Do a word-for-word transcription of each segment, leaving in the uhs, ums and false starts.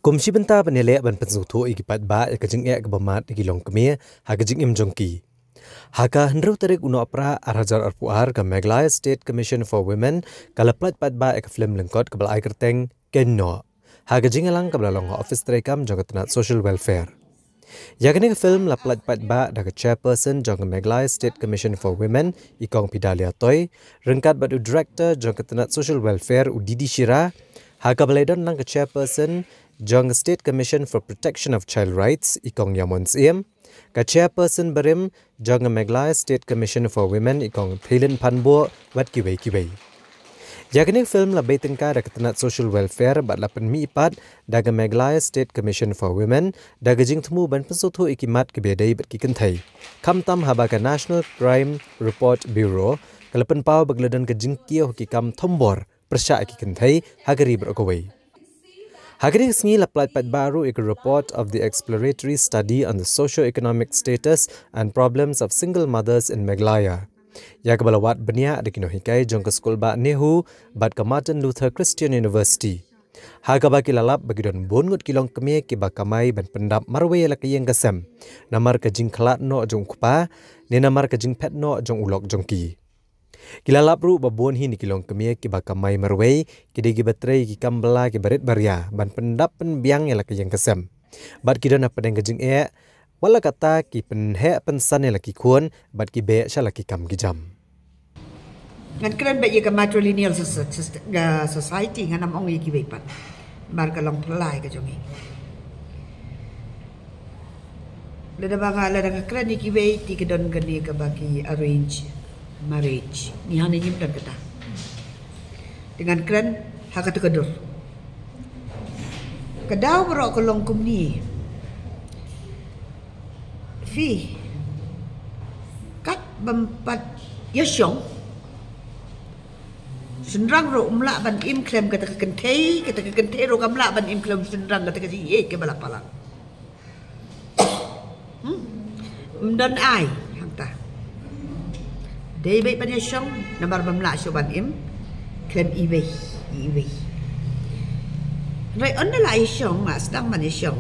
Kum shi bynta ban ïaleh ban pynsngewthuh ïa ki paidbah ïa ka jingeh kaba mad ïa ki longkmie ha ka jingim jong ki, ha ka hynriew tarik u Nohprah ar hajar arphew ar, ka Meghalaya State Commission for Women ka la pynlait paidbah ïa ka film lyngkot kaba la ai kyrteng Kynnoh, ha ka jingïalang kaba la long ha office treikam jong ka tnat Social Welfare. Ïa kane ka film la pynlait paidbah da ka chairperson jong ka Meghalaya State Commission for Women, i Kong Pidalya Toi, ryngkat bad u director jong ka tnat Social Welfare, u D D Shira, ha kaba la don lang ka chairperson jong ka State Commission for Protection of Child Rights, i Kong Ïamon Syiem, ka chairperson barim jong ka Meghalaya State Commission for Women, i Kong Theilin Phanbuh, bad kiwei kiwei. Ïa kane ka film la bei tyngka da ka tnat Social Welfare bad la pynmih pat da ka Meghalaya State Commission for Women da ka jingthmu ban pynsngewthuh ïa ki mat kiba ïadei bad ki kynthei, khamtam haba ka National Crime Report Bureau ka la pynpaw ba ka la don ka jingkiew ha ki kam thombor pyrshah ïa ki kynthei ha ka ri baroh kawei. Ha kane ka sngi la pynlait paidbah ruh ïa ka report of the exploratory study on the socio-economic status and problems of single mothers in Meghalaya, ïa kaba la wad bniah da ki nonghikai jong ka skulbah NEHU bad ka Martin Luther Christian University, ha kaba ki la lap ba ki don bun ngut ki longkmie kiba kamai ban pyndap marwei ïa la ka ïing ka sem namar ka jingkhlad noh jong u kpa ne namar ka jingphet noh jong u lok jong ki. Ki la lap ruh ba bun hi na ki longkmie kiba kamai marwei ki dei kiba trei ki kam bylla kiba rit ba ria ban pyndap pynbiang ïa la ka ïing ka sem, bad ki don hapdeng ka jingeh, wat la katta ki pynheh pynsan ïa la ki khun bad ki beh sha la ki kam ki jam. Ngan kren beit ïa ka matrilineal soci-, soci-, ga society, ngan ym ong ïa kiwei pat. Namar ka long phylla ïa ka jong ngi. Lada ba nga, lada nga kren ïa kiwei te ka don kane kaba ki arrange marriage. Ngi hangne ngim don kata. Te ngan kren ha kata ka dur. Ka daw baroh ka long kumne. Phi, kat bym pat ïashong, shynrang ruh um lah ban im khlem kata ka kynthei, kata ka kynthei ruh kam lah ban im khlem shynrang, kata ka jingïeit kaba la palat. Hmm? Ym don ai hangta. Dei beit ban ïashong namar bym lah shuh ban im khlem iwei iwei. Hynrei ynda la ïashong, nga sdang ban ïashong,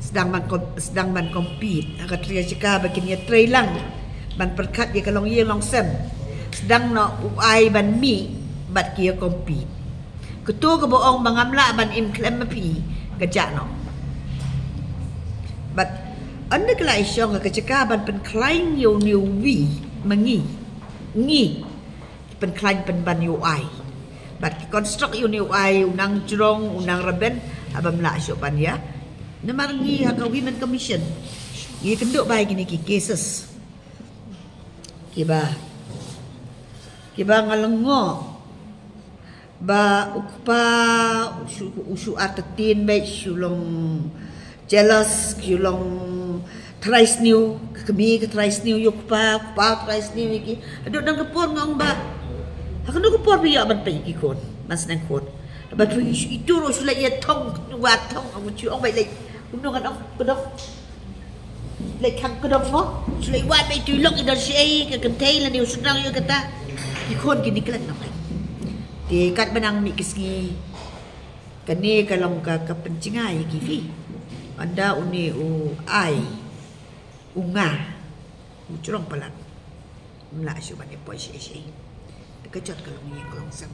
sdang ban kom-, sdang ban compete ha ka trei jaka ba kin ïatrei lang ban pyrkhat ïa ka longïing longsem. Sdang noh u ai ban mih bad ki ïa compete. Kato kaba ong ba ngam lah ban im khlem ma phi ka jah noh. Bad ynda ka la ïashong ha ka jaka ban pynkhlaiñ ïa une uwei ma ngi, ngi pynkhlaiñ pynban ïa u ai. Bad ki construct ïa une u ai, u nang jrong, u nang rben, ha bym lah shuh ban ïa. Namar ngi ha ka Women Commission ngi kynduh bai kine ki cases kiba, kiba nga lyngngoh ba u kpa u shu, u shu artatien beit, shu long jealous, shu long trai sniew, ka kmie ka trai sniew ïa u kpa, u kpa u trai sniew ïa ki. Haduh nang ka por nga ong ba ha kano ka por phi ïoh ban peit ïa ki khun, ban sneng khun? Ba phi shu, itu ruh shu leit ïa thong, wad thong, ong, shu ong beit leit, kumno ngan ong, ka dong. Leit khang ka dong mo. Shu leit wad beit, tu lok i don shaei, ka kynthei lane u shynrang ïoh kata. Ki khun ki neglect noh. Te katba nang mih ka sngi, kane ka long ka, ka pynjngai ïa ki phi. Ynda une u ai, u nga, u jrong palat, ym lah shuh ban ïa poi shaei shaei. Te ka jot ka longïing ka longsem.